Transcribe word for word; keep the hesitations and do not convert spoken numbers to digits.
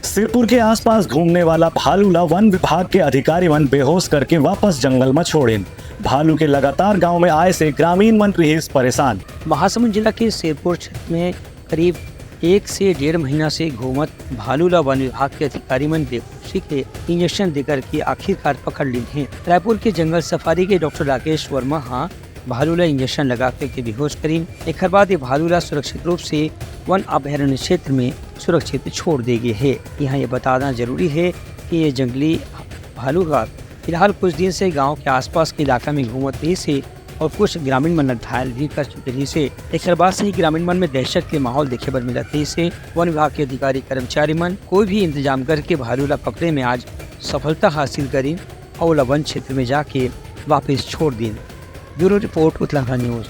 सिरपुर के आसपास घूमने वाला भालू ला वन विभाग के अधिकारी मन बेहोश करके वापस जंगल म छोड़िन। भालू के लगातार गांव में आए से ग्रामीण मन रिहिस परेशान। महासमुंद जिला के सिरपुर क्षेत्र में करीब एक से डेढ़ महीना से घूमत भालू ला वन विभाग के अधिकारी मन बेहोशी के इंजेक्शन देकर के आखिरकार पकड़ लीन हे। रायपुर के जंगल सफारी के डॉक्टर राकेश वर्मा हा भालू ला इंजेक्शन लगा के बेहोश करीन। एखर बाद ये भालू ला सुरक्षित रूप से वन अभयारण्य क्षेत्र में सुरक्षित छोड़ दे गे हे। यहाँ ये बताना जरूरी हे कि ये जंगली भालू हा फिलहाल कुछ दिन से गांव के आसपास के इलाका में घूमत रहिस हे और कुछ ग्रामीण मन ला घायल भी कर चुके रहिस हे। एखर बाद से ही ग्रामीण मन में दहशत के माहौल देखे बर मिलत रहिस हे। वन विभाग के अधिकारी कर्मचारी मन कोई भी इंतजाम करके भालू ला पकड़े में आज सफलता हासिल करीन और ओला वन क्षेत्र में जाके वापस छोड़ दीन। Bureau report, Uttarakhand news.